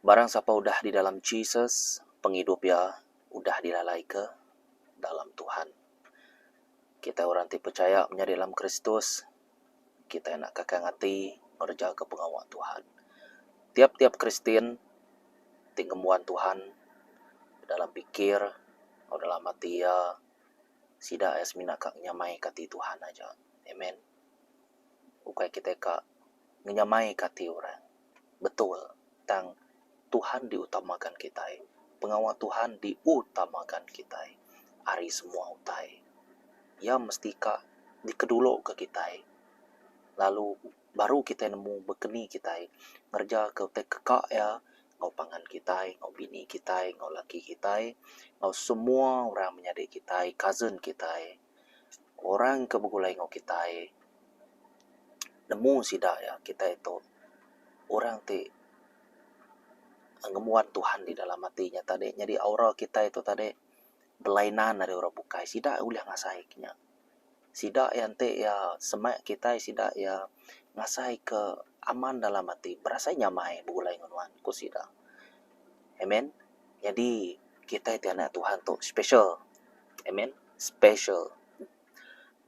Barang sapa udah di dalam Jesus, pengidup iya udah dilalaika dalam Tuhan. Kitai orang ti pechaya menyadi dalam Kristus, kitai enda kakang ati ngerejaka pengawa Tuhan. Tiap-tiap Kristian ti ngembuan Tuhan dalam pikir enggau dalam ati iya, sida iya semina ka nyamaika ati Tuhan aja. Amen. Ukai kitai ka ngenyamaika ati orang. Betul tang Tuhan diutamakan kitai. Pengawa Tuhan diutamakan kitai ari semua utai. Iya mesti ka dikeduluka kitai lalu baru kitai nemu bekeni kitai ngereja ke utai keka iya enggau pangan kitai, enggau bini kitai, enggau laki kitai, enggau semua orang menyadi kitai, cousin kitai. Orang ke begulai enggau kitai nemu sida iya kitai tu orang ti ngembuan Tuhan di dalam ati nya tadi nyadi aura kitai tu tadi belainan ari orang bukai sida ulih ngasai ke nya. Sida iya enti iya semak kitai sida iya ngasai ke aman dalam ati berasai nyamai begulai enggau nuan ku sida. Amen. Nyadi kitai ti anak Tuhan tu special. Amen. Special.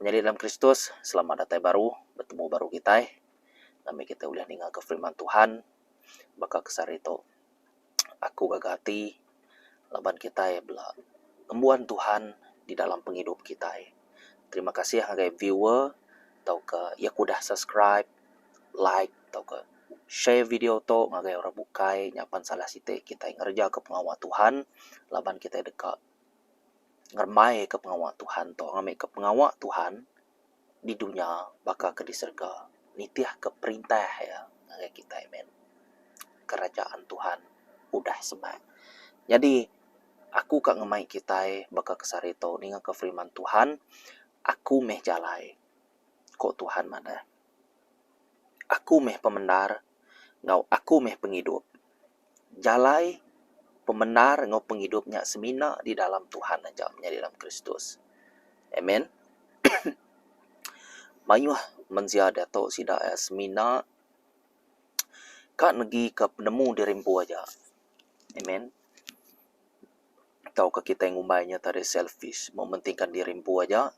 Menyadi dalam Kristus, selamat datai baru, betemu baru kitai. Ngambi kitai ulih ninga ke firman Tuhan baka ke sehari tu. Aku gaga ati laban kitai bela ngembuan Tuhan di dalam pengidup kitai. Terima kasih ngagai viewer tauka iya ke udah subscribe, like tauka share video tu ngagai orang bukai nya pan salah siti kitai ngereja ke pengawa Tuhan laban kitai deka ngerembai ke pengawa Tuhan tu ngambi ke pengawa Tuhan di dunya baka ke di serega nitih ke perintah iya ngagai kitai min. Kerajaan Tuhan udah semak. Nyadi aku ka ngemai kitai baka ke sehari tu ninga ke firman Tuhan aku meh jalai ku Tuhan madah. Aku meh pemendar enggau aku meh pengidup. Jalai pemendar enggau pengidup nya semina di dalam Tuhan aja menyadi dalam Kristus. Amen. Mayuh mensia diatu sida iya semina ka negi ka penemu diri empu aja. Amen. Tauka kitai ngumbai nya tadi selfish mementingkan diri empu aja.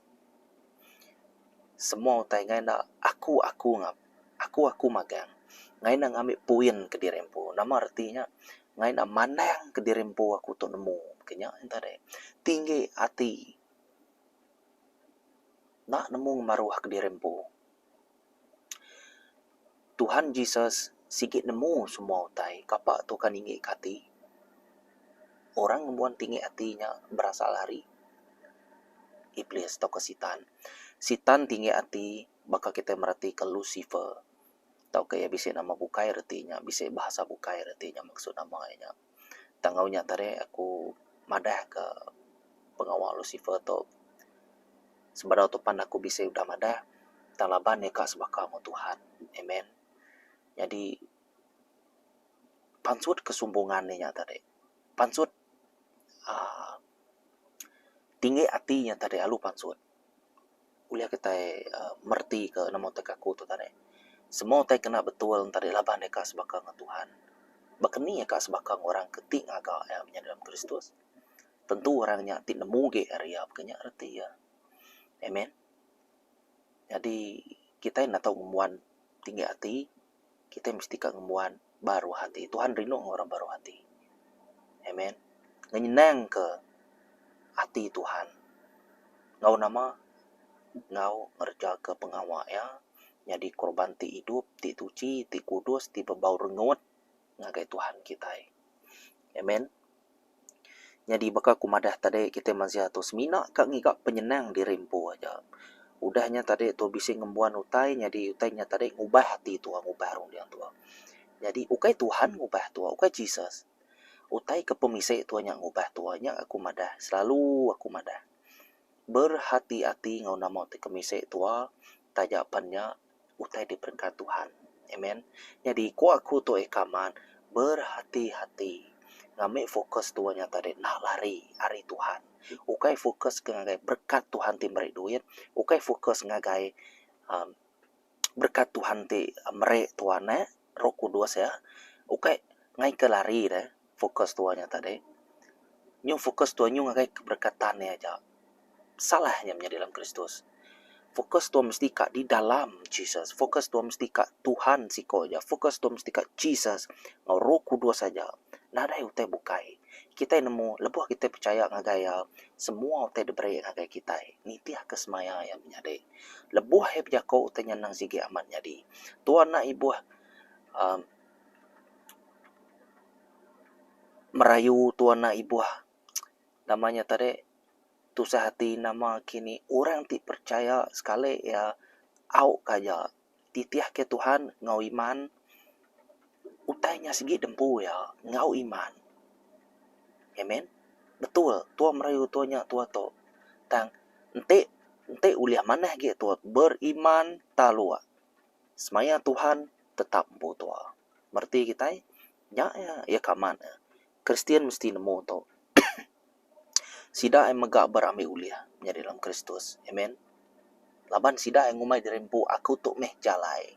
Semua utai ngai enda aku aku ngap aku aku magang. Ngai enda ngambi puin kediri empu. Nama reti nya ngai enda mandang kediri empu aku tu nemu ke nya tadi. Tinggi ati enda nemu ngemaruh kediri empu. Tuhan Jesus sigi nemu semua utai kapa tu ka ninggi ka ati. Orang ngembuan tinggi ati nya berasal ari Iblis tauka Sitan. Sitan tinggi ati baka kitai meratika Lucifer tauka iya bisi nama bukai reti nya bisi bahasa bukai reti nya maksud nama iya nya. Tang enggau nya tadi aku madah ka pengawa Lucifer tu sebedau tu pan aku bisi udah madah tang laban iya ka sebaka enggau Tuhan. Amen. Nyadi pansut kesombongan iya nya tadi pansut aaa tinggi ati iya tadi alu pansut. Ulih kitai aaa mereti ke nama utai ke aku tu tadi. Semua utai kena betul tadi laban iya ka sebaka enggau Tuhan. Baka ni iya ka sebaka enggau orang ke ti ngaga iya menyadi dalam Kristus. Tentu orang nya ti nemu agi ari iya baka nya reti iya. Amen. Nyadi kitai enda tau ngembuan tinggi ati, kitai mesti ka ngembuan baruh ati. Tuhan rindu enggau orang baruh ati. Amen. Ngenyenangka ati Tuhan enggau nama enggau ngerejaka pengawa iya nyadi korban ti idup, ti tuchi, ti kudus, ti bebau rengut ngagai Tuhan kitai. Amen. Nyadi baka ku madah tadi kitai mensia tu semina ka ngiga penyenang diri empu aja. Udah nya tadi tu bisi ngembuan utai nyadi utai nya tadi ngubah ati tuwa ngubah runding tuwa. Nyadi ukai Tuhan ngubah tuwa ukai Jesus. Utai ke pemisi tuwa nya ngubah tuwa nya aku madah selalu aku madah. Berhati-hati enggau nama ti kemisi tuwa taja pen nya utai diperingkat Tuhan. Amen. Nyadi ku aku tu ika amat berhati-hati ngambi fokus tua nya tadi enda lari ari Tuhan. Ukai fokus ke ngagai berekat Tuhan ti meri duit, ukai fokus ngagai uhh berekat Tuhan ti meri tuan ne Roh Kudus iya. Ukai. Ngaika lari deh fokus tua nya tadi. Nyu fokus tua nyu ngagai keberkatan iya aja. Salah nya menyadi dalam Kristus. Fokus tua mesti ka di dalam Jesus. Fokus tua mesti ka Tuhan siko aja. Fokus tua mesti ka Jesus enggau Roh Kudus aja. Nadai utai bukai. Kitai nemu lebuh kitai pechaya ngagai iya, semua utai diberi ngagai kitai nitihka semaya iya menyadi. Lebuh iya bejaku utai nya endang sigi amat nyadi. Tua enda ibuh uhh merayu tua enda ibuh nama nya tadi tusah ati nama kini orang ti percaya sekali iya au ka aja titih ke Tuhan enggau iman utai nya sigi dempu iya enggau iman. Amen. Betul tua merayu tua nya tua tu tang enti enti ulih manah agi tua beriman taluk. Semaya Tuhan tetap empu tua. Mereti kitai nya iya iya ke amat ne. Kristian mesti nemu tu. Sida iya mega berambi ulih nyadi dalam Kristus. Amen. Laban sida iya ngumbai diri empu aku tu meh jalai.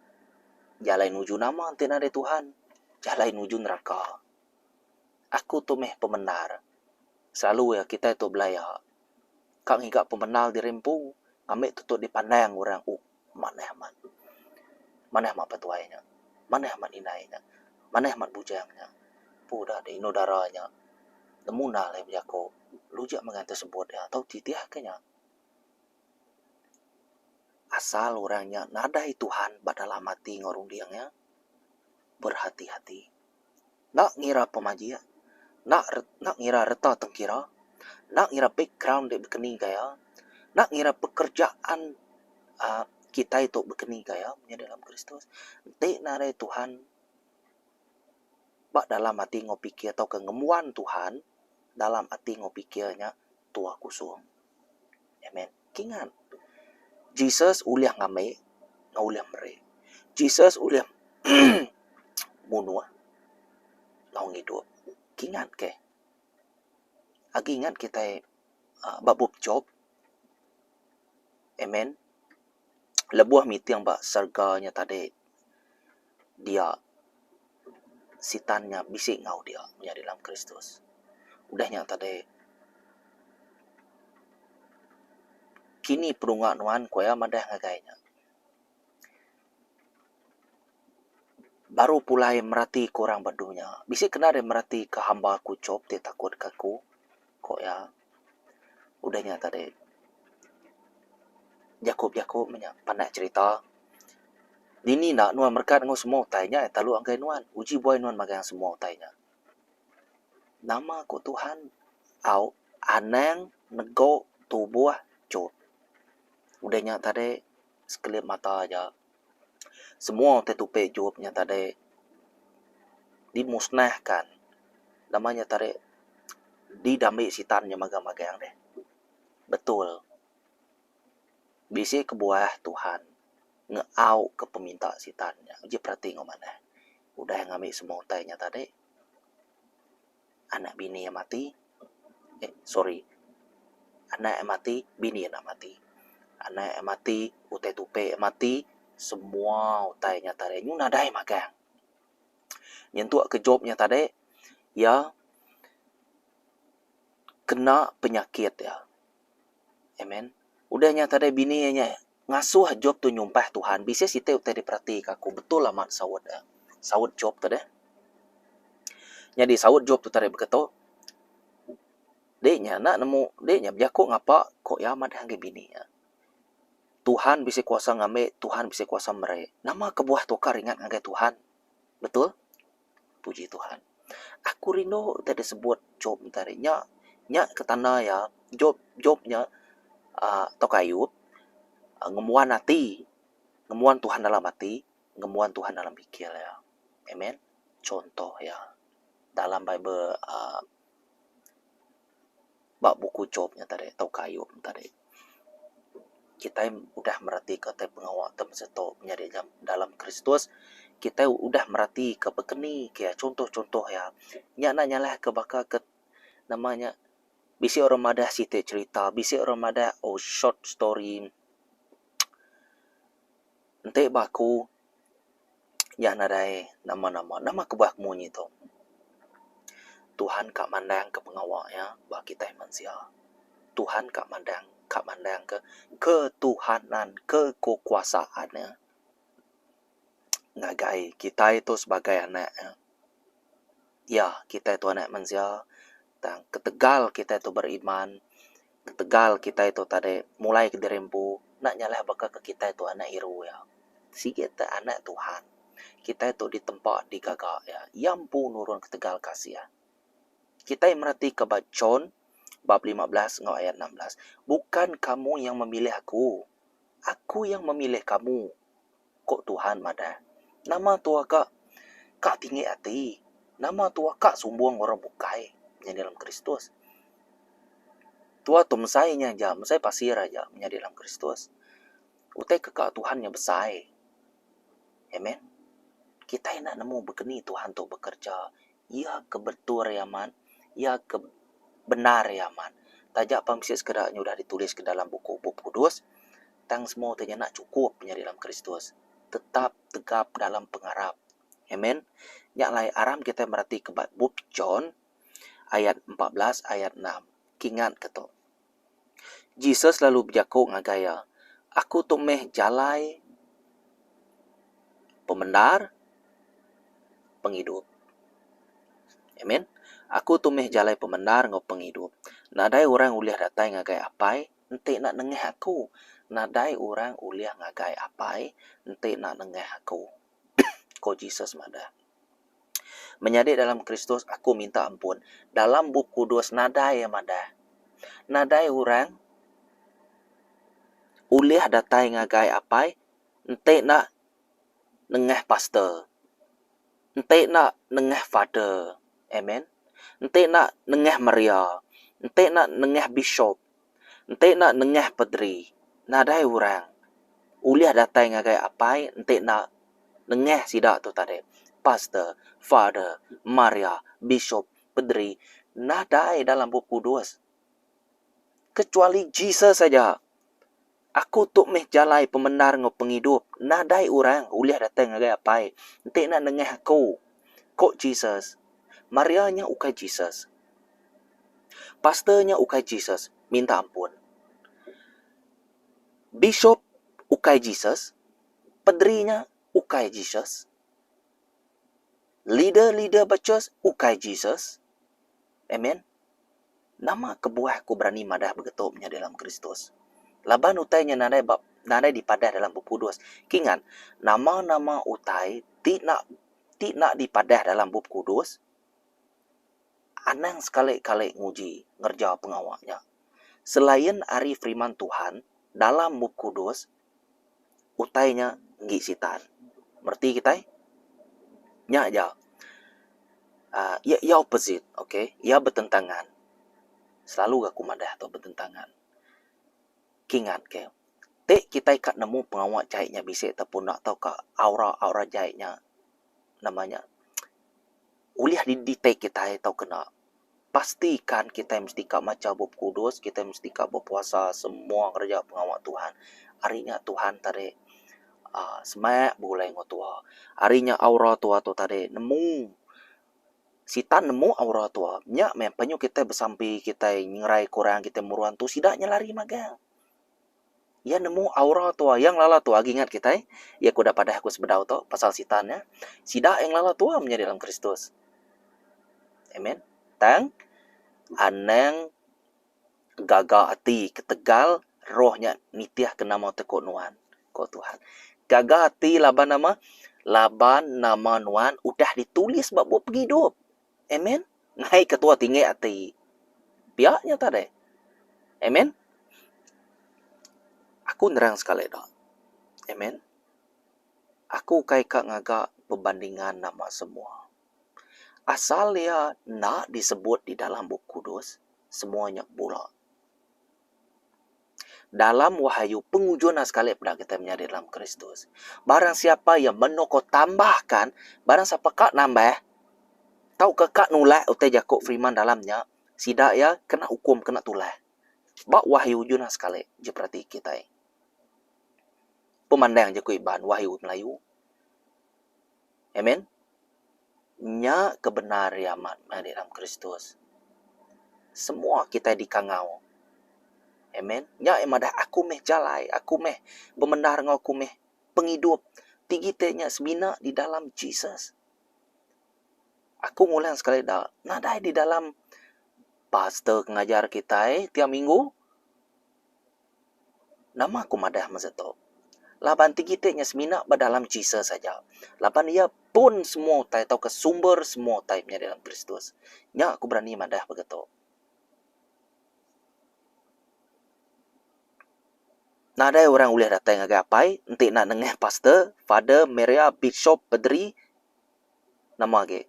Jalai nuju nama enti nadai Tuhan? Jalai nuju neraka. Aku tu meh pemendar. Selalu iya kitai tu belaya ka ngiga pemendar diri empu ngambi tu tu dipandang orang uhh. Manah amat. Manah amat petuai nya. Manah amat indai nya. Manah amat bujang nya. Empu udah deh indu dara nya. Nemu enda alai bejaku. Lujak mega tesebut iya tau titih ke nya. Asal orang nya nadai Tuhan ba dalam ati enggau runding iya. Berhati-hati. Enda ngira pemajik, enda enda ngira reta tengkira, enda ngira background dek bekeni gaya, enda ngira pekerjaan uhh kitai tu bekeni gaya nyadi dalam Kristus. Enti nadai Tuhan ba dalam ati enggau pikir tauka ngembuan Tuhan dalam ati enggau pikir nya tua kusung. Amen. Kingat, Jesus ulih ngambi enggau ulih meri. Jesus ulih munuh enggau ngidup. Kingat keh. Agi ingat kitai uhh ba bup Job. Amen. Lebuh meeting ba serega nya tadi dia sitan nya bisi enggau dia menyadi dalam Kristus. Udah nya tadi kini penunga nuan ku iya madah ngagai nya. Baru pulai merati ke orang ba dunya. Bisi kena deh merati ke hamba aku Job ti takut ke aku, ku iya. Udah nya tadi jaku-jaku meh nya pandak cherita. Dini enda nuan merekat enggau semua utai nya telu anggai nuan. Uji buai nuan magang semua utai nya. Nama ku Tuhan au anang nego tubuh Job. Udah nya tadi sekelip mata aja semua utai tupi Job nya tadi dimusnahkan. Nama nya tadi didambi sitan nya magang-magang deh. Betul. Bisi kebuah Tuhan ngeauka peminta sitan nya. Uji perati enggau manah. Udah ngambi semua utai nya tadi anak bini iya mati eh sorry anak iya mati bini iya enda mati. Anak iya mati utai tupi iya mati semua utai nya tadi nyu nadai magang. Nyentuk ke Job nya tadi iya kena penyakit iya. Amen. Udah nya tadi bini iya nya ngasuh Job tu nyumpah Tuhan. Bisi siti utai diperatika aku betul amat saut iya. Saut Job tu deh. Nyadi saut Job tu tadi beketu, Dek nya enda nemu, dek nya bejaku ngapa ko iya madah ngagai bini iya. Tuhan bisi kuasa ngambi, Tuhan bisi kuasa meri. Nama kebuah tukar ringat ngagai Tuhan? Betul? Puji Tuhan. Aku rindu utai disebut Job tadi nya. Nya ke tanda iya Job Job nya uhh tauka Ayub ngembuan ati, ngembuan Tuhan dalam ati, ngembuan Tuhan dalam pikir iya. Amen. Chunto iya dalam bible uhh Ba buku Job nya tadi tauka Ayub nya tadi. Kitai udah meratika tai pengawa ti mesetu nyadi dalam Kristus, kitai udah meratika bekeni ke iya chuntoh-chuntoh iya. Nya enda nyalahka baka ke nama nya bisi orang madah siti cherita, bisi orang madah oh short story. Enti ba aku nya nadai nama-nama. Nama kebuah aku munyi tu. Tuhan ka mandangka pengawa iya ba kitai mensia. Tuhan ka mandang ka mandangka ketuhanan kekuasaan iya ngagai kitai tu sebagai anak iya. Iya kitai tu anak mensia tang ketegal kitai tu beriman ketegal kitai tu tadi mulai kediri empu enda nyalah baka ke kitai tu anak iru iya. Sigi te anak Tuhan. Kitai tu ditempa digaga iya. Iya empu nurun ketegal kasih. Kitai meratika ba John bab 15 enggau ayat 16, Bukan kamu yang memilih aku, aku yang memilih kamu, ku Tuhan madah. Nama tua ka ka tinggi ati, nama tua ka sumbung orang bukai nyadi dalam Kristus. Tua tu mesai nya aja, mesai pasir aja nyadi dalam Kristus. Utai ke ka Tuhan nya besai. Amen. Kitai enda nemu bekeni Tuhan tu bekerja. Iya ke betul iya amat, iya ke bendar iya amat. Taja pan bisi sekeda nya udah ditulis ke dalam buku Bup Kudus, tang semua utai nya enda chukup nyadi dalam Kristus. Tetap tegap dalam pengarap. Amen. Nya alai aram kitai meratika ba Bup John ayat 14 ayat 6. Kingat ke tu. Jesus lalu bejaku ngagai iya, Aku tu meh jalai, pemendar, pengidup. Amen. Aku tu meh jalai pemendar enggau pengidup. Nadai orang ulih datai ngagai Apai enti enda nengah aku. Nadai orang ulih ngagai Apai enti enda nengah aku. Ko Jesus madah. Menyadi dalam Kristus aku minta ampun. Dalam Bup Kudus nadai iya madah. Nadai orang ulih datai ngagai Apai enti enda nengah pastor. Enti enda nengah father. Amen. Enti enda nengah Maria. Enti enda nengah bishop. Enti enda nengah paderi. Nadai orang ulih datai ngagai Apai enti enda nengah sida tu tadi, pastor, father, maria, bishop, pederi nadai dalam Bup Kudus kecuali Jesus aja. Aku tu meh jalai pemendar enggau pengidup. Nadai orang ulih datai ngagai Apai enti enda nengah aku, ku Jesus. Maria nya ukai Jesus. Pastor nya ukai Jesus. Minta ampun. Bishop ukai Jesus. Pederi nya ukai Jesus. Leader-leader ba church ukai Jesus. Amen. Nama kebuah aku berani madah begitu menyadi dalam Kristus? Laban utai nya nadai ba nadai dipadah dalam Bup Kudus. Kingat, nama-nama utai ti enda ti enda dipadah dalam Bup Kudus, anang sekali-kali nguji ngereja pengawa nya. Selain ari firman Tuhan dalam Bup Kudus, utai nya enggi sitan. Mereti kitai? Nya aja. Aaa iya iya opposite okay iya betentangan. Selalu aku madah tu betentangan. Kingat ke ti kitai ka nemu pengawa jai nya bisi ataupun enda tauka aura-aura jai nya nama nya ulih di detect kitai tauka enda. Pastikan kitai mesti ka macha Bup Kudus, kitai mesti ka bepuasa semua ngereja pengawa Tuhan. Ari nya Tuhan tadi uhh semak begulai enggau tuwa. Ari nya aura tuwa tu tadi nemu sitan nemu aura tuwa. Nya meh penyu kitai besampi kitai ngerai ke orang kitai meruan tu sida nya lari magang. Iya nemu aura tua, iya ngelala tua agi ingat kitai, iya ke udah padah aku sebedau tu pasal sitan nya. Sida iya ngelala tua menyadi dalam Kristus. Amen. Tang anang gaga ati ketegal roh nya nitihka nama te ku nuan, ku Tuhan. Gaga ati laban nama? Laban nama nuan udah ditulis ba bup pengidup. Amen. Ngai ketua tinggi ati. Pia nya tadi. Amen. Aku nerang sekali da. Amen. Aku ukai ka ngaga perbandingan nama semua. Asal iya enda disebut di dalam Bup Kudus, semua nya bula. Dalam wahyu pengujung nya sekali peda kitai menyadi dalam Kristus. Barang siapa iya menoko tambahkan, barang sapa ka nambah tauka ka nulak utai jaku firman dalam nya, sida iya kena ukum kena tulah. Ba wahyu ujung nya sekali je perati kitai. Pemandang jaku Iban wahyu Melayu. Amen. Nya ke bendar iya amat menyadi dalam Kristus. Semua kitai dikangau. Amen. Nya iya madah aku meh jalai, aku meh pemendar enggau aku meh pengidup. Ti kitai nya semina di dalam Jesus. Aku ngulang sekali da, nadai di dalam pastor ke ngajar kitai tiap minggu. Nama ku madah masa tu? Laban ti kite nya semina ba dalam Jesus aja. Laban iya pun semua utai tauka sumber semua utai menyadi dalam Kristus. Nya ku berani madah baka tu. Nadai orang ulih datai ngagai apai enti enda nengah pastor, father, Maria, bishop, paderi Nama agi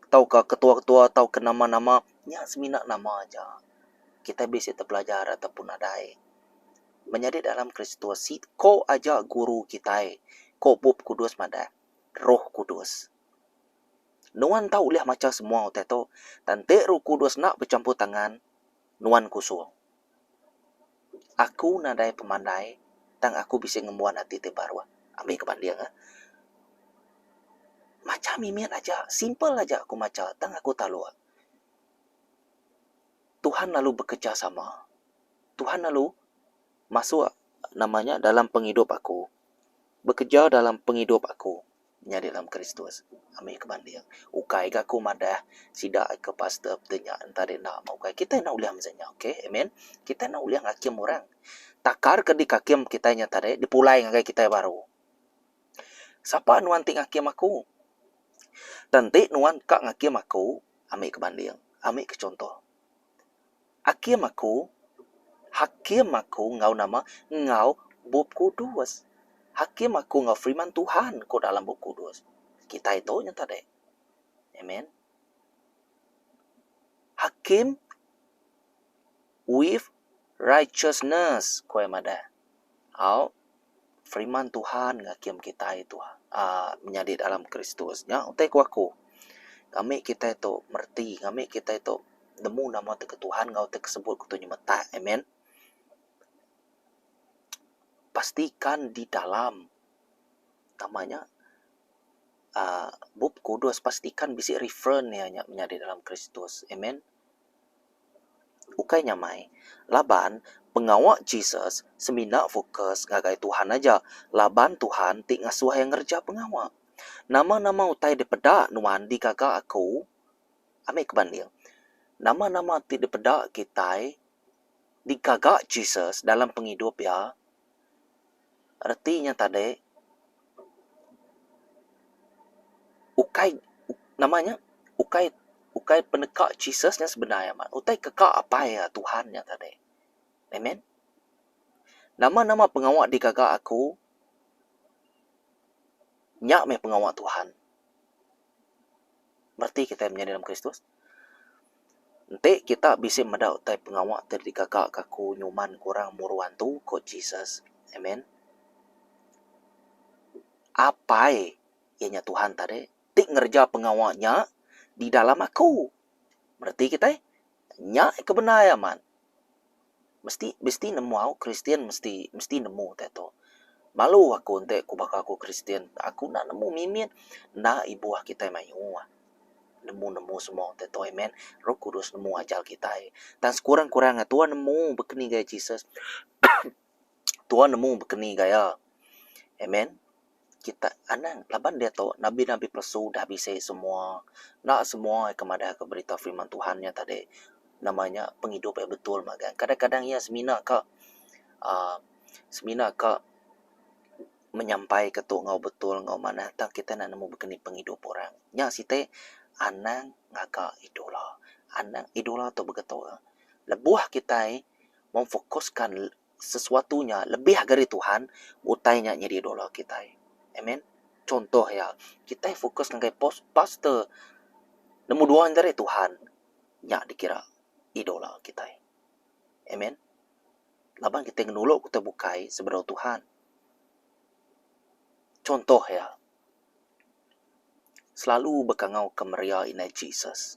tauka ketua-ketua tauka nama-nama nya semina nama aja. Kitai bisi tepelajar ataupun nadai. Menyadi dalam Kristus siko aja guru kitai ko Bup Kudus madah Roh Kudus. Nuan tau ulih macha semua utai tu tang enti Roh Kudus enda bechampur tangan nuan kusung. Aku nadai pemandai tang aku bisi ngembuan ati ti baruh. Ambi ke banding ah. Macha mimit aja, simple aja aku macha tang aku taluk. Tuhan lalu bekerjasama. Tuhan lalu masuk nama nya dalam pengidup aku. Bekerja dalam pengidup aku. Nyadi dalam Kristus. Ambi ke banding. Ukai ga aku madah sida ke pastor peti nya enta deh enda meh ukai. Kitai enda ulih mesti nya okay amen. Kitai enda ulih ngakim orang. Takar ke dikakim kitai nya tadi dipulai ngagai kitai baru. Sapa nuan ti ngakim aku? Tang enti nuan ka ngakim aku, ambi ke banding, ambi ke chuntoh. Akim aku, hakim aku enggau nama enggau Bup Kudus. Hakim aku enggau firman Tuhan ku dalam Bup Kudus. Kitai tu nya tadi. Amen. Hakim with righteousness ku iya madah. Au firman Tuhan ngakim kitai tu aaa menyadi dalam Kristus. Nya utai ku aku. Ngambi kitai tu mereti ngambi kitai tu nemu nama ti ke Tuhan enggau ti ke sebut ku tu nyemetak. Amen. Pastikan di dalam nama nya aaa Bup Kudus pastikan bisi referen iya nya menyadi dalam Kristus. Amen. Ukai nyamai, laban pengawa Jesus semina fokus ngagai Tuhan aja laban Tuhan ti ngasuh iya ngereja pengawa. Nama-nama utai dipeda nuan digaga aku, ami ke banding, nama-nama ti dipeda kitai digaga Jesus dalam pengidup iya, Reti nya tadi ukai nama nya ukai ukai peneka Jesus nya sebenar iya utai ke ka apai iya Tuhan nya tadi. Amen. Nama nama pengawa digaga aku nya meh pengawa Tuhan. Bereti kitai menyadi dalam Kristus. Enti kita bisi meda utai pengawa ti digaga ka aku nyuman ke orang muru antu, ku Jesus. Amen. Apai, iya nya Tuhan tadi, ti ngereja pengawa nya di dalam aku. Bereti kitai, nya ke bendar amat. Mesti mesti nemu au Kristian mesti mesti nemu utai tu. Malu aku enti ku baka aku Kristian aku enda nemu mimit enda ibuh kitai mayuh. Nemu nemu semua utai tu amen. Roh Kudus nemu ajar kitai. Tang sekurang kurang ne tuan nemu baka ni gaya Jesus tuan nemu baka ni gaya amen. Kita anang laban diatu nabi-nabi pelesu udah bisi semua. Enda semua ke madah ke berita firman Tuhan nya tadi nama nya pengidup iya betul magang. Kadang-kadang iya semina ka uhh semina ka menyampai ke tu enggau betul enggau manah tang kita enda nemu baka ni pengidup orang. Nya siti anang ngaga idola. Anang idola tu begitu. Lebuh kitai memfokuskan sesuatu nya lebih agi ari Tuhan, utai nya nyadi idola kitai. Amen. Contoh iya, kitai fokus ngagai pos pastor nemu dua enda ari Tuhan, nya dikira idola kitai. Amen. Laban kitai ngenulu utai bukai sebedau Tuhan. Contoh iya, selalu bekangau ke Maria indai Jesus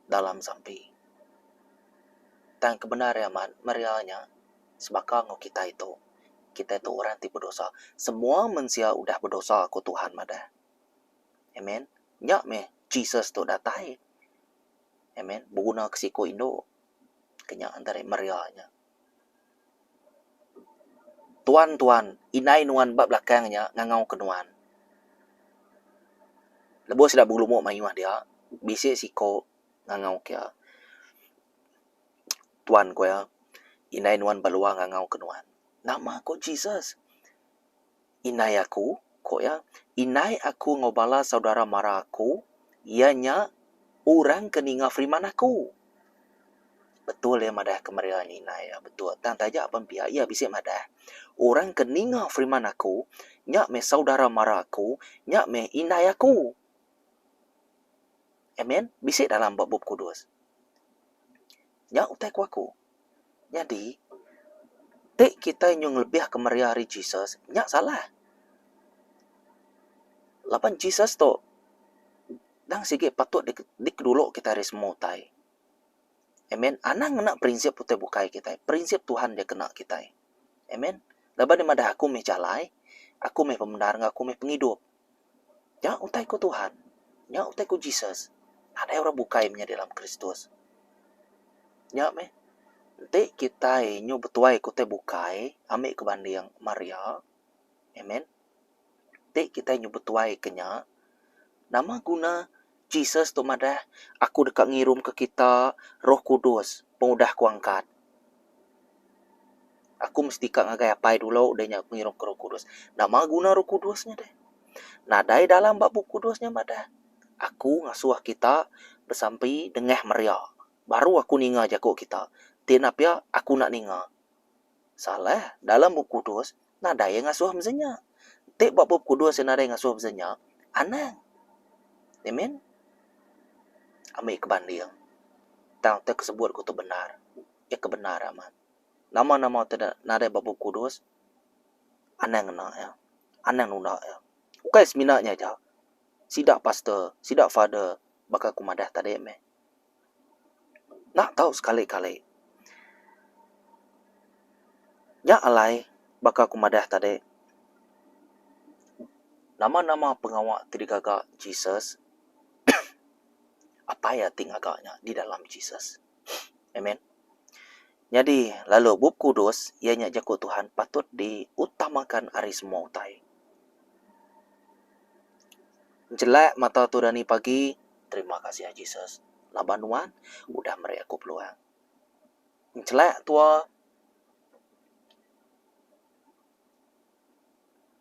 dalam sampi. Tang kebendar iya amat, Maria nya sebaka enggau kitai tu. Kitai tu orang ti bedosa. Semua mensia udah bedosa ku Tuhan madah. Amen. Nya meh Jesus tu datai. Amen. Beguna ke siku indu ke nya antara Maria nya. Tuan tuan, indai nuan ba belakang nya ngangau ke nuan. Lebuh sida begelumu mayuh dia, bisi siko ngangau ke iya. Tuan ku iya, indai nuan ba luar ngangau ke nuan. Nama ku Jesus? Indai aku, ku iya, indai aku enggau bala saudara mara aku, iya nya orang ke ninga firman aku. Betul iya madah ke Maria nya indai iya, betul. Tang taja pen pia iya bisi madah, orang ke ninga firman aku, nya meh saudara mara aku, nya meh indai aku. Amen. Bisi dalam ba Bup Kudus. Nya utai ku aku. Nyadi, ti kitai nyau ngelebihka Maria ari Jesus, nya salah. Laban Jesus tu endang sigi patut dikedulu kitai ari semua utai. Amen. Anang ngena prinsip utai bukai kitai, prinsip Tuhan ja kena kitai. Amen. Laban iya madah aku meh jalai, aku meh pemendar enggau aku meh pengidup. Nya utai ku Tuhan. Nya utai ku Jesus. Nadai orang bukai menyadi dalam Kristus. Nya meh. Enti kitai nyu betuai ke utai bukai, ambi ke banding Maria. Amen. Enti kitai nyu betuai ke nya, nama guna Jesus tu madah, Aku deka ngirumka kita Roh Kudus pengudah ku angkat. Aku mesti ka ngagai Apai dulu udah nya aku ngirumka Roh Kudus. Nama guna Roh Kudus nya deh? Nadai dalam ba Bup Kudus nya madah, Aku ngasuh kita besampi dengah meria. Baru aku ninga jaku kita. Ti enda pia, aku enda ninga. Salah, dalam Bup Kudus nadai iya ngasuh mesti nya. Enti ba Bup Kudus iya nadai ngasuh mesti nya, anang. Amen. Ambi ke banding. Tang utai ke sebut ku tu bendar. Iya ke bendar amat. Nama-nama utai da nadai ba Bup Kudus, anang ngena iya. Anang nunda iya. Ukai semina nya aja. Sida pastor, sida father baka ku madah tadi meh. Enda tau sekali-kali. Nya alai baka ku madah tadi, nama-nama pengawa ti digaga Jesus apai iya ti ngaga nya di dalam Jesus. Amen. Nyadi lalu Bup Kudus iya nya jaku Tuhan patut diutamakan ari semua utai. Jelak mata tu dani pagi, terima kasih Jesus laban nuan udah meri aku peluang. Jelak tua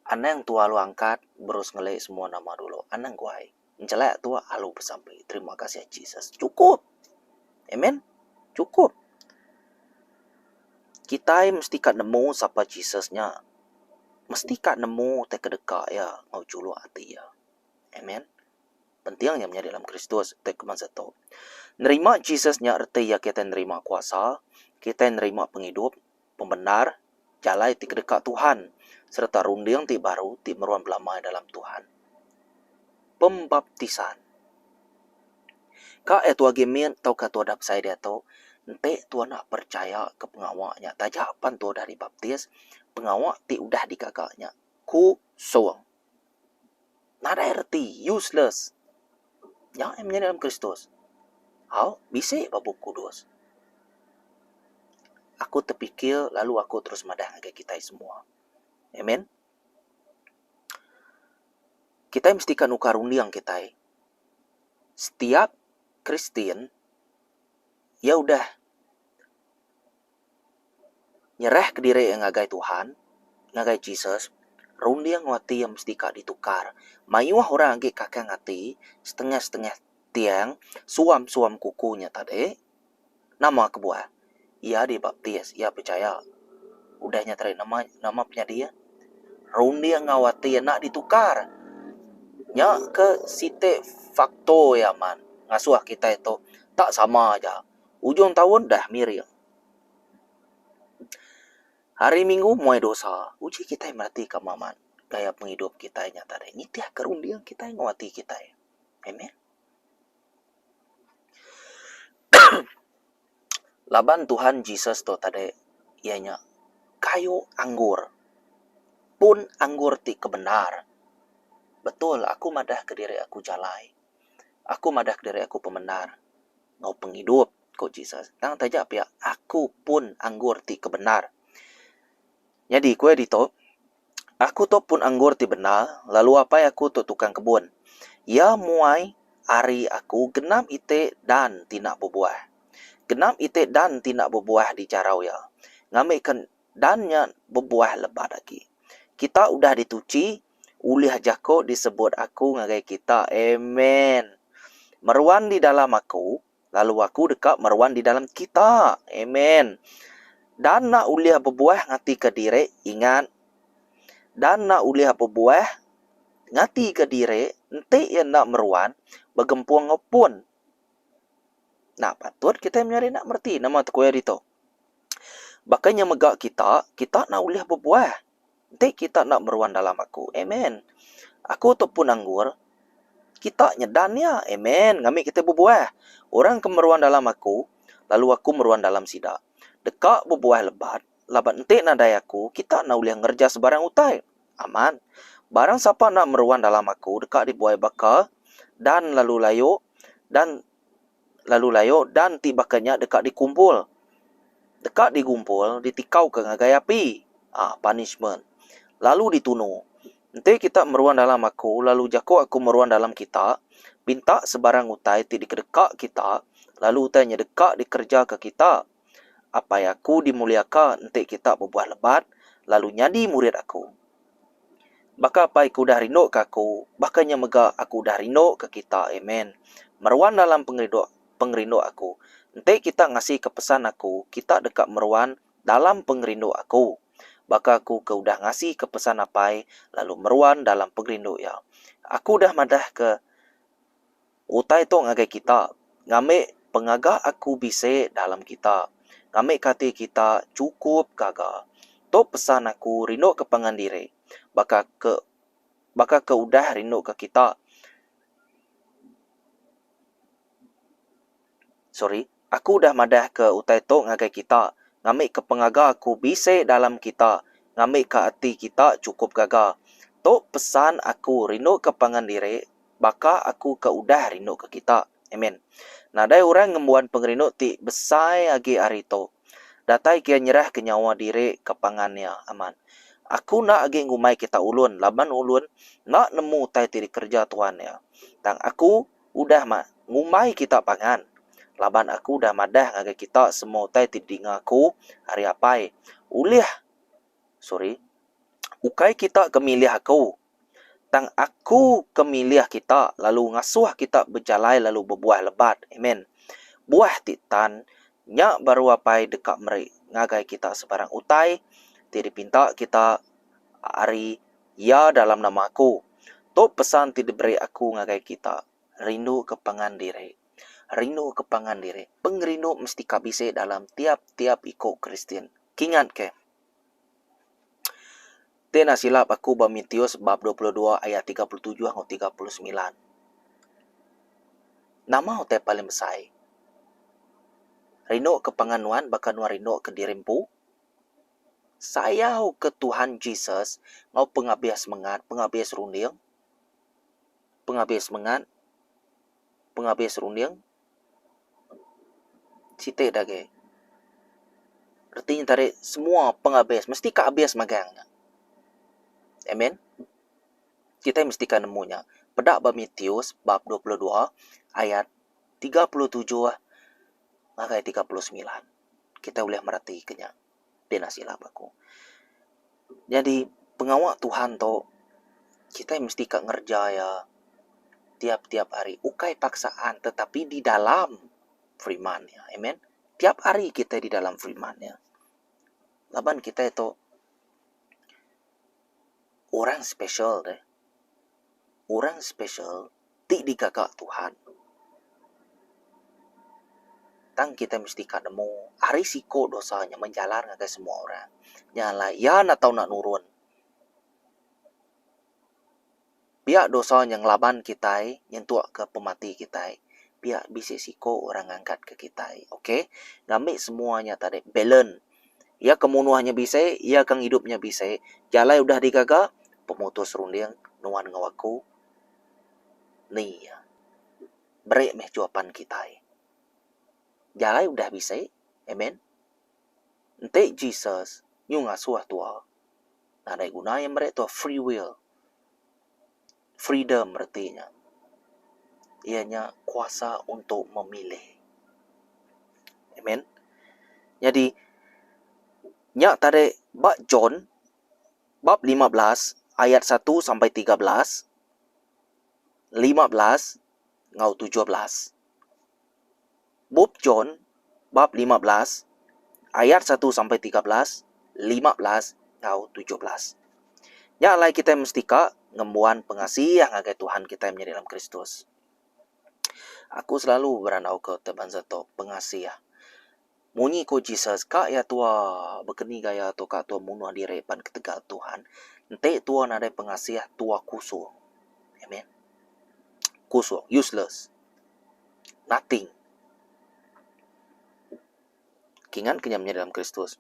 anang tua alu angkat berus ngeli semua nama dulu anang guai. Jelak tua alu besampi terima kasih Jesus chukup. Amen. Chukup. Kitai mesti ka nemu sapa Jesus nya. Mesti ka nemu utai ke deka iya enggau juluk ati iya. Amen. Penting nya menyadi dalam Kristus utai ke bansa tu. Nerima Jesus nya reti iya kitai nerima kuasa, kitai nerima pengidup, pemendar, jalai ti kedeka Tuhan sereta runding ti baru ti meruan belama dalam Tuhan. Pembaptisan. Ka iya tua agi mit tauka tua udah besai diatu, enti tua enda percaya ke pengawa nya taja pan tua udah dibaptis, pengawa ti udah digaga nya kusung. Nadai reti, useless. Nya iya menyadi dalam Kristus. Au, bisi ba Bup Kudus. Aku tepikir lalu aku terus madah ngagai kitai semua. Amen. Kitai mesti ka nukar runding kitai. Setiap Kristian iya udah nyerahka diri iya ngagai Tuhan, ngagai Jesus, runding enggau ati iya mesti ka ditukar. Mayuh orang agi kakang ati setengah-setengah tiang suam-suam kuku nya tadi. Nama kebuah? Iya dibaptis, iya pechaya. Udah nya tadi nama nama penyadi iya? Runding enggau ati enda ditukar. Nya ke siti faktor iya man ngasuh kitai tu tak sama aja. Ujung taun dah miring. Hari minggu muai dosa. Uji kitai meratika amat gaya pengidup kitai nya tadi nitihka runding kitai enggau ati kitai. Amen. Laban Tuhan Jesus tu tadi iya nya kayu anggur. Pun anggur ti kebendar. Betul aku madah kediri aku jalai. Aku madah kediri aku pemendar enggau pengidup, ku Jesus. Tang taja pia, aku pun anggur ti kebendar. Nyadi ku iya ditu, Aku tu pun anggur ti bendar, lalu apai aku tu tukang kebun. Iya muai ari aku genap iti dan ti enda bebuah. Genap iti dan ti enda bebuah dijarau iya, ngambika dan nya bebuah lebat agi. Kita udah dituchi ulih jaku disebut aku ngagai kita. Amen. Meruan di dalam aku, lalu aku deka meruan di dalam kita. Amen. Dan enda ulih bebuah ngatika diri, ingat. Dan enda ulih bebuah ngatika diri enti iya enda meruan begempung enggau pun. Enda patut kitai menyadi enda mereti nama tu ku iya ditu. Baka nya mega kita, kita enda ulih bebuah enti kita enda meruan dalam aku. Amen. Aku tu pun anggur, kita nyedan iya. Amen. Ngambi kita bebuah. Orang ke meruan dalam aku, lalu aku meruan dalam sida, deka bebuah lebat, laban enti nadai aku, kita enda ulih ngereja sebarang utai. Amat. Barang sapa enda meruan dalam aku, deka dibuai baka dan lalu layu dan lalu layu dan ti baka nya deka dikumpul. Deka digumpul ditikauka ngagai api, aa punishment, lalu ditunu. Enti kita meruan dalam aku lalu jaku aku meruan dalam kita, pinta sebarang utai ti dikedeka kita lalu utai nya deka dikerejaka kita. Apai aku dimuliaka enti kita bebuah lebat lalu nyadi murid aku. Baka Apai ke udah rinduka aku, baka nya mega aku udah rinduka kita. Amen. Meruan dalam pengerindu pengerindu aku. Enti kita ngasika pesan aku, kita deka meruan dalam pengerindu aku. Baka aku ke udah ngasika pesan Apai lalu meruan dalam pengerindu Iya. Aku udah madahka Utai tu ngagai kita, ngambi pengaga aku bisi dalam kita, ngambika ati kita chukup gaga. Tu pesan aku rinduka pangan diri, baka ke baka ke udah rinduka kita. Sorry, aku udah madahka utai tu ngagai kita, ngambika pengaga aku bisi dalam kita, ngambika ati kita chukup gaga. Tu pesan aku rinduka pangan diri, baka aku ke udah rinduka kita. Amen. Nadai orang ngembuan pengerindu ti besai agi ari tu. Datai ke iya nyerahka nyawa diri ke pangan iya. Amat. Aku enda agi ngumbai kita ulun laban ulun enda nemu utai ti dikereja tuan iya. Tang aku udah ngumbai kita pangan laban aku udah madah ngagai kita semua utai ti didinga aku ari Apai. Ulih, sorry, ukai kita ke milih aku. Tang Aku ke milih kita lalu ngasuh kita bejalai lalu bebuah lebat. Amen. Buah ti tan, nya baru Apai deka meri ngagai kita sebarang utai ti dipinta kita ari Iya dalam nama Aku. Tu pesan ti diberi Aku ngagai kita, rinduka pangan diri. Rinduka pangan diri. Pengerindu mesti ka bisi dalam tiap-tiap iku Kristian. Kingatka. Ti enda silap aku ba Matius bab 22 ayat 37 enggau 39. Nama utai paling besai? Rindu ke pangan nuan baka nuan rindu ke diri empu? Sayau ke Tuhan Jesus enggau pengabis semengat, pengabis runding, pengabis semengat, pengabis runding. Siti da agi. Reti nya tadi semua pengabis mesti ka abis magang nya. Amen. Kitai mesti ka nemu nya. Peda ba Matius bab 22 ayat 37 ngagai 39. Kitai ulih mereti ke nya. Pina silap aku. Nyadi pengawa Tuhan tu kitai mesti ka ngereja iya tiap-tiap hari ukai paksaan tetapi di dalam firman iya. Amen. Tiap hari kitai di dalam firman iya. Laban kitai tu orang special deh. Orang special ti digaga Tuhan. Tang kitai mesti ka nemu ari siko dosa nya menjalar ngagai semua orang. Nya alai iya enda tau enda nurun. Pia dosa nya ngelaban kitai nyentuk ke pemati kitai. Pia bisi siko orang ngangkat ke kitai. Okay. Ngambi semua nya tadi balance. Iya ke munuh nya bisi, iya ke ngidup nya bisi. Jalai udah digaga, pemutus runding nuan enggau aku. Ni iya. Beri meh jawapan kitai. Jalai udah bisi. Amen. Enti Jesus nyu ngasuh tua, nadai guna iya meri tua free will. Freedom reti nya iya nya kuasa untuk memilih. Amen. Nyadi nya tadi ba John bab 15 ayat 1 sampai 13, 15 enggau 17. Bup John bab 15 ayat 1 sampai 13, 15 enggau 17. Nya alai kitai mesti ka ngembuan pengasih ngagai Tuhan kitai menyadi dalam Kristus. Aku selalu berandauka utai bansa tu, pengasih. Munyi ku Jesus, ka iya tua bekeni gaya tu ka tua munuh diri pan ketegal Tuhan. Enti tua nadai pengasih, tua kusung. Amen. Kusung, useless. Nothing. Kingat ke nya menyadi dalam Kristus.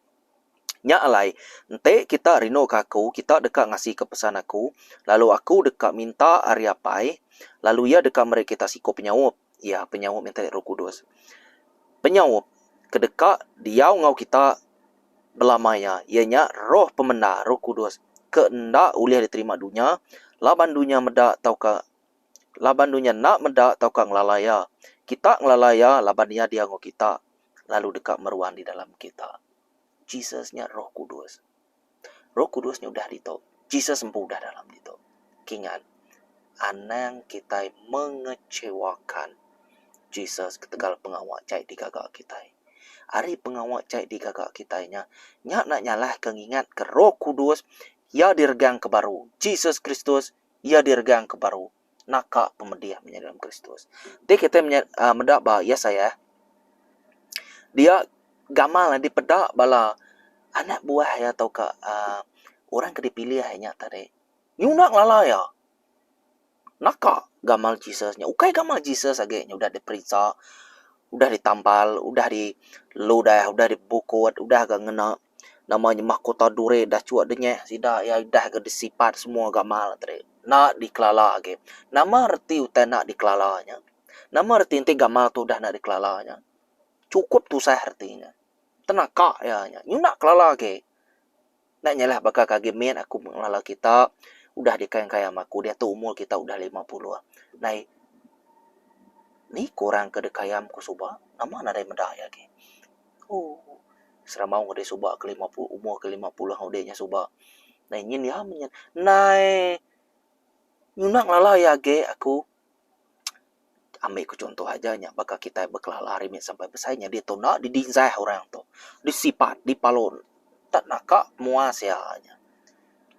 Nya alai, enti kita rinduka aku, kita deka ngasika pesan aku, lalu aku deka minta ari Apai, lalu Iya deka meri kita siku penyaup, iya, penyaup nya tadi Roh Kudus. Penyaup ke deka diau enggau kita belama iya, iya nya Roh Pemendar, Roh Kudus, ke enda ulih diterima dunya, laban dunya meda tauka Laban dunya enda meda tauka ngelala Iya. Kita ngelala Iya laban Iya diau enggau kita lalu deka meruan di dalam kita. Jesus nya Roh Kudus. Roh Kudus nya udah ditu. Jesus empu udah dalam ditu. Kingat, anang kitai mengecewakan Jesus ketegal pengawa jai digaga kitai. Ari pengawa jai digaga kitai nya, nya enda nyalahka ngingatka Roh Kudus iya diregangka baru. Jesus Kristus Iya diregangka baru naka pemedih menyadi dalam Kristus. Ti kitai meda ba Yesayah, dia gamal ne dipeda bala anak buah iya tauka uhh orang ke dipilih iya nya tadi nyunak ngelala iya. Naka gamal Jesus nya ukai gamal Jesus agi nya udah diperiksa, udah ditampal, udah diludah, udah dibukut, udah ga ngena Nama nya mahkota duri dah chua denyeh sida iya dah ga disipat semua gamal tadi enda dikelala agi. Nama reti utai enda dikelala nya? Nama reti enti gamal tu udah enda dikelala nya? Chukup tusah reti nya. Tenaka iya nya. Nyunak kelala agi. Enda nyalah baka ke agi mit aku ngelala kita udah dikayang-kayang aku diatu umur kita udah 50. Ndai ni ku orang ke dikayam ku suba nama nadai meda iya agi. Ooh Serambau ngagai suba ke 50 umur ke 50 udah nya suba. Nai nyin iya meh nyin. Nai nyunak ngelala iya agi aku. Ambi ku chunto aja nya baka kitai bekelala ari mit sampai besai nyadi tu enda didinzah orang tu. Disipat, dipalun. Tak naka muas iya nya.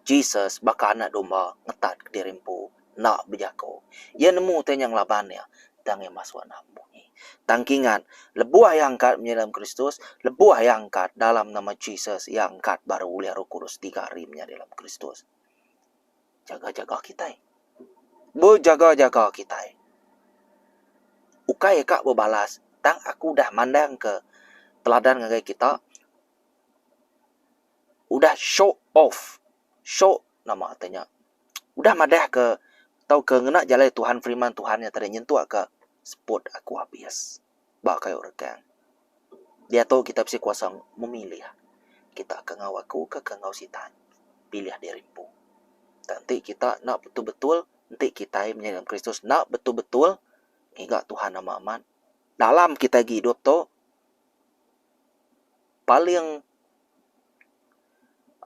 Jesus baka anak domba ngetat kediri empu enda bejaku. Iya nemu utai nya ngelaban iya tang iya masuk enda munyi. Tang kingat, lebuh iya angkat menyadi dalam Kristus, lebuh iya angkat dalam nama Jesus, iya angkat baru ulih Roh Kudus tiga hari menyadi dalam Kristus. Jaga-jaga kitai. Bejaga-jaga kitai. Ukai ka bebalas tang aku udah mandangka teladan ngagai kita udah show off show nama te nya udah madah ke tauka ngena jalai Tuhan firman Tuhan nya tadi nyentuk ka seput aku abis ba kayu regang. Diatu kita bisi kuasa memilih kita ke enggau aku ke ke enggau sitan pilih diri empu. Tang enti kita enda betul-betul enti kitai menyadi dalam Kristus enda betul-betul ngiga Tuhan amat amat dalam kitai agi idup tu paling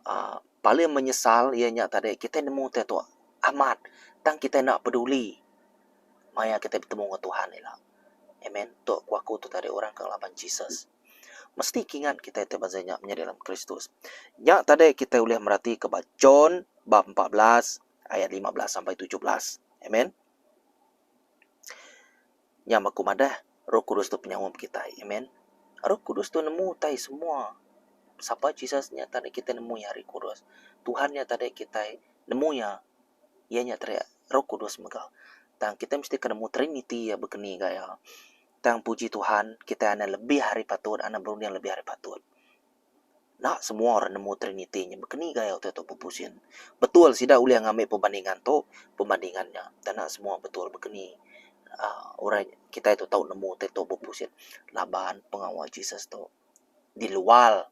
uhh paling menyesal iya nya tadi kitai nemu utai tu amat tang kitai enda peduli maya kitai betemu enggau Tuhan ila. Amen. Tu ku aku tu tadi orang ke ngelaban Jesus. Mesti kingat kitai ti bansa nya menyadi dalam Kristus. Nya tadi kitai ulih meratika ba John bab 14 ayat 15 sampai 17. Amen. Nya meh ku madah, Roh Kudus tu penyaup kitai. Amen. Roh Kudus tu nemu utai semua. Sapa Jesus nya tadi kitai nemu iya ari Kudus. Tuhan nya tadi kitai nemu iya. Iya nya tadi Roh Kudus mega. Tang kitai mesti ke nemu Trinity iya bekeni gaya. Tang puji Tuhan kitai anak lebih ari patut, anak berunding lebih ari patut. Enda semua orang nemu Triniti nya baka ni gaya utai tu bepusin. Betul sida ulih ngambi perbandingan tu, perbandingan nya. Tang enda semua betul baka ni. uhh orang kitai tu tau nemu utai tu bepusin laban pengawa Jesus tu diluar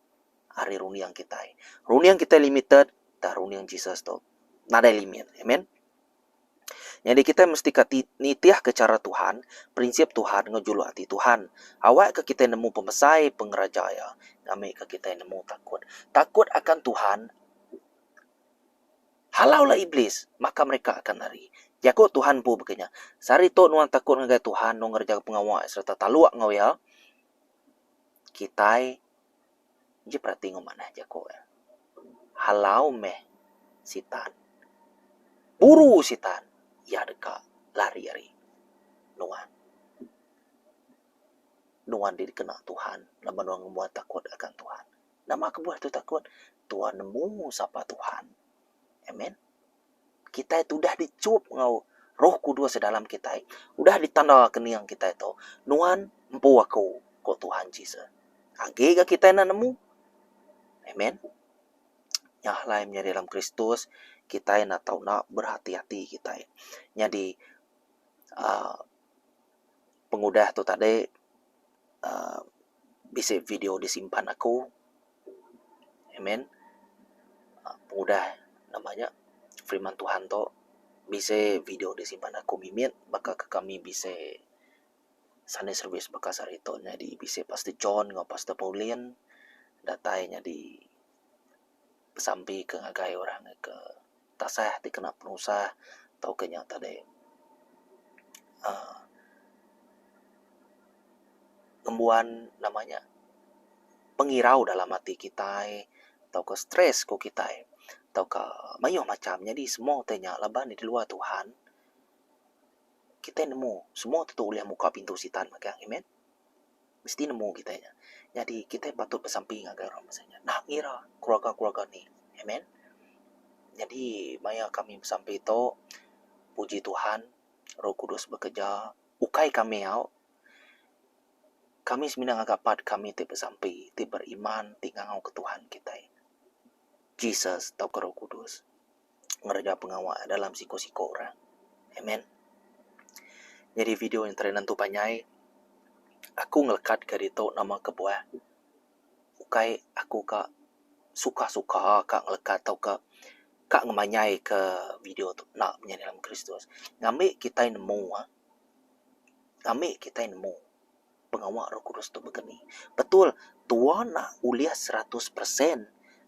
ari runding kitai. Runding kitai limited tang runding Jesus tu nadai limit. Amen. Nyadi kitai mesti ka nitihka chara Tuhan, prinsip Tuhan enggau juluk ati Tuhan. Awakka kitai nemu pemesai pengeraja Iya ngambika kitai nemu takut. Takut akan Tuhan halaulah iblis maka mereka akan lari. Jaku Tuhan empu baka nya. Sehari tu nuan takut ngagai Tuhan nuan ngereja pengawa sereta taluk enggau Iya, kitai Uji perati enggau manah jaku iya. Halau meh sitan. Buru sitan iya deka lari ari nuan. Nuan dikena Tuhan laban nuan ngembuan takut akan Tuhan. Nama kebuah tu takut? Tuan nemu sapa Tuhan. Amen. Kitai tu udah dichup enggau Roh Kudus dalam kitai. Udah ditanda kening kitai tu. Nuan empu aku, ku Tuhan Jesus. Agi ga kitai enda nemu. Amen. Nya alai menyadi dalam Kristus, kitai enda tau enda berhati-hati kitai. Nyadi uhh pengudah tu tadi uhh bisi video disimpan aku. Amen. Pengudah nama nya firman Tuhan tu bisi video disimpan aku mimit baka ke kami bisi Sunday service baka sehari tu nyadi bisi Pastor John enggau Pastor Pauline datai nyadi besampi ke ngagai orang ke tasah ti kena penusah tauka nya tadi uhh ngembuan nama nya pengirau dalam ati kitai tauka stress ku kitai tauka mayuh macham nyadi semua utai nya laban ne diluar Tuhan kitai nemu semua tu ulih muka pintu sitan magang amen. Mesti nemu kitai nya. Nyadi kitai patut besampi ngagai orang pasal nya. Nah ngira keluarga-keluarga ni. Amen. Nyadi maya kami besampi tu puji Tuhan Roh Kudus bekerja ukai kami au kami semina ngaga part kami ti besampi ti beriman ti ngangau ke Tuhan kitai Jesus tauka Roh Kudus. ngereja pengawa dalam siko-siko orang. Amen. Nyadi video yang tadi nentu panjai aku ngelekat ke ditu nama kebuah ukai aku ka suka-suka ka ngelekat tauka ka ngemanyai ke video tu enda menyadi dalam Kristus. Ngambi kitai nemu ah ngambi kitai nemu. pengawa Roh Kudus tu baka ni. Betul, tua enda ulih 100%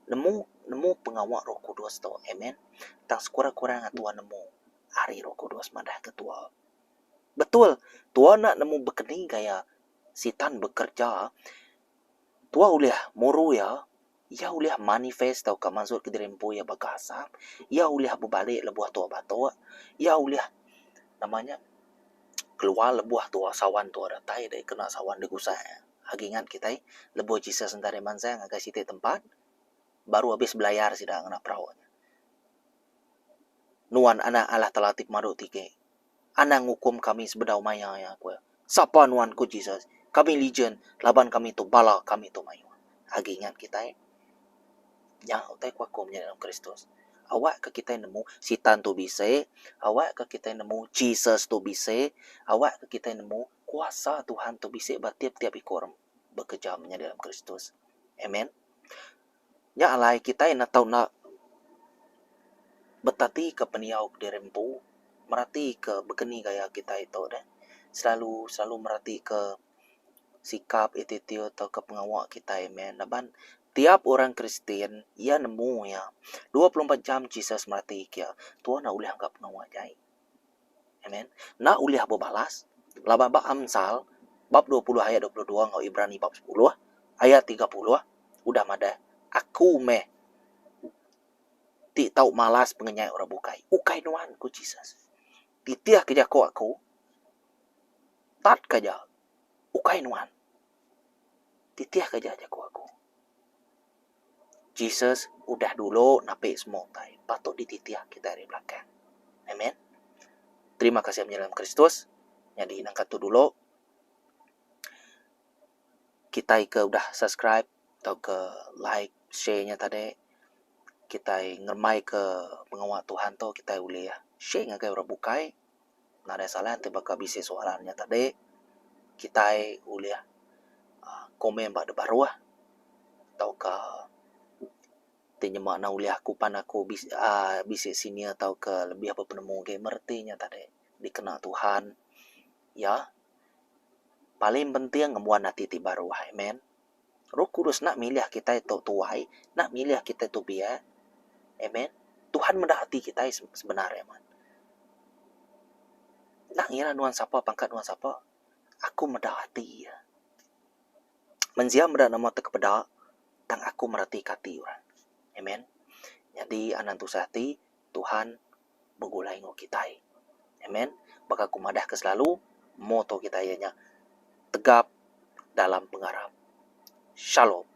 nemu nemu pengawa Roh Kudus tu. Amen. Tang sekurang-kurang tua nemu ari Roh Kudus madah ke tua. Betul, tua enda nemu baka ni gaya sitan bekerja. Tua ulih muru iya, iya ulih manifest tauka mansut ke diri empu iya baka asap, iya ulih bebali lebuh tua batuk, iya ulih nama nya keluar lebuh tua sawan tua datai deh kena sawan digusak iya. Agi ingat kitai lebuh Jesus enda deh mansang ngagai siti tempat baru abis belayar sida ngena perau nya. Nuan anak Allah Taala ti pemadu tinggi. Anang ngukum kami sebedau maya iya, ku iya. Sapa nuan? ku Jesus. Kami Legion, laban kami tu bala kami tu mayuh. Agi ingat kitai? Nya utai ku aku menyadi dalam Kristus. Awakka kitai nemu Sitan tu bisi, awakka kitai nemu Jesus tu bisi, awakka kitai nemu kuasa Tuhan tu bisi ba tiap-tiap iku orang bekereja menyadi dalam Kristus. Amen. Nya alai kitai enda tau enda betatika pendiau diri empu meratika baka ni gaya kitai tu deh selalu selalu meratika sikap attitude tauka pengawa kitai meh laban tiap orang Kristian iya nemu iya 24 jam Jesus meratika iya tuan enda ulih ngaga pengawa jai. Amen. Enda ulih bebalas laban ba Amsal bab 20 ayat 22 enggau Ibrani bab 10 ayat 30 udah madah aku meh ti tau malas pengenyai orang bukai. Ukai nuan ku Jesus. Titih ke jaku aku tat ke aja ukai nuan. Titih ke aja jaku aku. Jesus udah dulu napi semua utai patut dititih kitai ari belakang. Amen. Terima kasih menyadi dalam Kristus. Nyadi nangka tu dulu. Kitai ke udah subscribe tauka like share nya tadi kitai ngerembai ke pengawa Tuhan tu kitai ulih share ngagai orang bukai. Nadai salah enti baka bisi soalan nya tadi kitai ulih aaa komen ba da baruh tauka ti nyema ne ulih aku pan aku bisi aaa bisi senior tauka lebih bepenemu agi mereti nya tadi dikena Tuhan iya paling penting ngembuan ati ti baruh amen. Roh Kudus enda milih kitai tu tuai, enda milih kitai tu biak. Amen. Tuhan meda ati kitai sebenar iya meh. Enda ngira nuan sapa pangkat nuan sapa, aku meda ati iya. Mensia meda nama ti kepeda tang aku meratika ati orang. Amen. Nyadi anang tusah ati, Tuhan begulai enggau kitai. Amen. Baka ku madah ke selalu, moto kitai iya nya tegap dalam pengarap. Shalom.